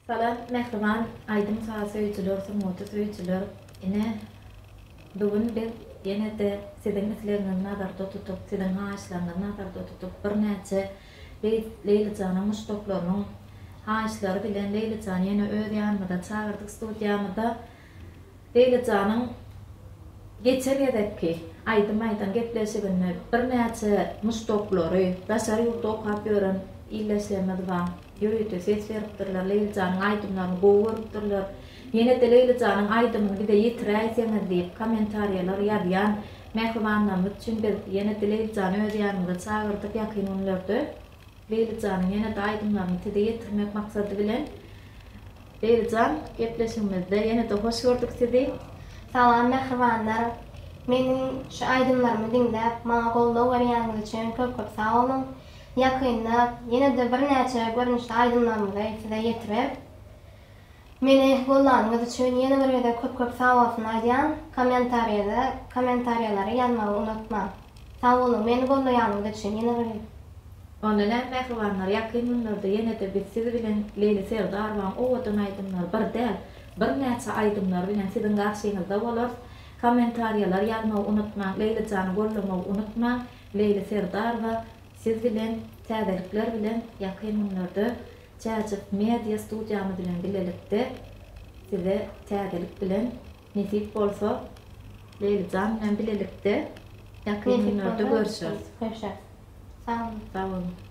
Salam mähriban aýdym saz söýüjiler sungaty söýüjiler ine bu gün biz ýenede siziň islegiňizi nazarda tutup siziň haýyşlaryňyzy nazarda tutup birnäçe Leýlijanyň muşdaklarynyň haýyşlary bilen Leýlijany ýene öz ýanymyza çagyrdyk studiýamyza Leýlijanyň geçen gezekki aýdym aýdan gepleşiginde birnäçe muşdaklary, daşary ýurtda okap ýören ildeşlerimiz bar, ýörite ses beripdirler, Leýlijanyň aýdymlaryny gowy görüpdirler. Ýene-de Leýlijanyň aýdymyny bize ýetiräýseňiz diýip, kommentariýalar ýazýan mähribanlarymyz üçin biz ýene-de Leýlijany öz ýanymyza çagyrdyk ýakyn günlerde. Leýlijanyň ýene-de aýdymlaryny size ýetirmek maksady bilen. Leýlijan, gepleşigimizde ýene-de hoş gördük sizi. Salam mähribanlar! Meniň şu aýdymlarymy diňläp, maňa goldaw berýäniňiz üçin köp köp sag boluň! Ýakynda ýene-de birnäçe görnüşli aýdymlarymyzy size ýetireris. Meni goldanyňyz üçin ýene bir gezek köp köp sag bolsun aýdýan. Kommentariýada kommentariýalary ýazmagy unutmaň. Sag boluň meni goldaýanyňyz üçin ýene bir gezek. Onda näme mähribanlar ýakyn günlerde ýenede biz siz bilen Leýli Serdarowaň owadan aýdymlary bir däl birnäçe aýdymlary bilen siziň garşyňyzda bolarys. Kommentariýalar ýazmagy unutmaň Leýlijany goldamagy unutmaň Leýli Serdarowa siz bilen täzelikler bilen ýakyn günlerde Çäjik media studiýamyz bilen bilelikde size täzelik bilen nesip bolsa Leýlijan bilen bilelikde ýakyn günlerde görüşeris. Görüşeris. Sag boluň. Sag boluň.